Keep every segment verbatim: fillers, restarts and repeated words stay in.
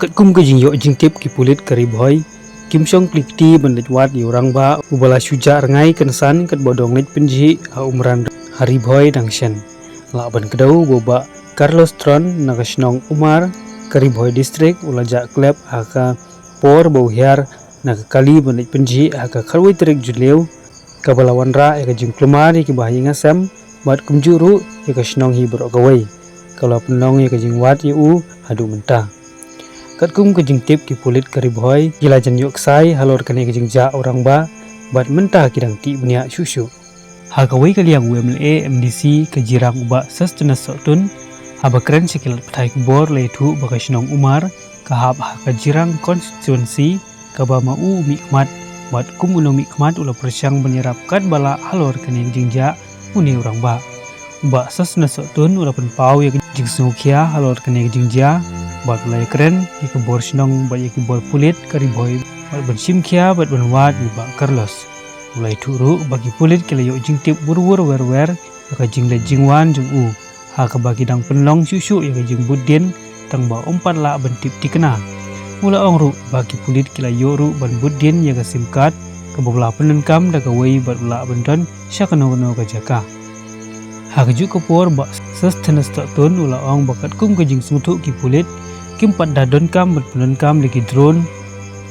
Katkum ka jingïoh jingtip, ki pulit ka Ri Bhoi kim shong kli kti ban leit wad ïa u rangbah uba la shu jah rngai kynsan katba u dang leit pynjhieh ha Umran ha Ri Bhoi dang shen. Lah ban kdew ba u Bah Carlos Tron na ka shnong Umar ka Ri Bhoi District u la jah klep ha ka por ba u hiar na ka kali ban leit pynjhieh ha ka khatwei tarik Jylliew, kaba la wanrah ïa ka jingkulmar ïa ki bahaïing hasem bad kumjuh ruh ïa ka shnong hi baroh kawei. Ka la pynlong ïa ka jingwad ïa u haduh mynta. Katkum ka jingtip, ki pulit ka Ri Bhoi ki la jan ïoh ksai halor kane ka jingjah u rangbah bad mynta ki dang tih bniah shuh shuh. Ha kawei ka liang, u M L A M D C ka Jirang, u Bah Sosthenes Sohtun, haba kren sha ki lad pathai khubor, la ïathuh ba ka shnong Umar ka hap ha ka Jirang constituency, kaba ma u u mihkhmat bad kum u nongmihkhmat u la pyrshang ban ïarap katba lah halor kane ka jingjah une u rangbah. U Bah Sosthenes Sohtun u la pynpaw ïa ka jingsngewkhia halor kane ka jingjia bad u la ïakren ïa ki bor shnong bad ïa ki bor pulit ka Ri Bhoi bad ban shim khia bad ban wad ïa u Bah Carlos. U la ïathuh ruh ba ki pulit ki la ïoh jingtip wur wur wer wer ïa ka jingleit jingwan jong u, ha kaba ki dang pynlong shuh shuh ïa ka jingbud dien, tang ba um pat lah ban tip thikna. U la ong ruh ba ki pulit ki la ïoh ruh ban bud dien ïa ka sim card kaba u la pyndonkam da kawei bad u lah ban don sha kano kano ka jaka. Ha kajuh ka por, Bah Sosthenes Sohtun u la ong ba katkum ka jingsngewthuh, ki pulit kim pat da donkam ban pyndonkam da ki drone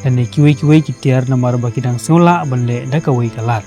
lane kiwei kiwei ki tiar namar ba ki dang sngew lah ban leh da kawei ka lad.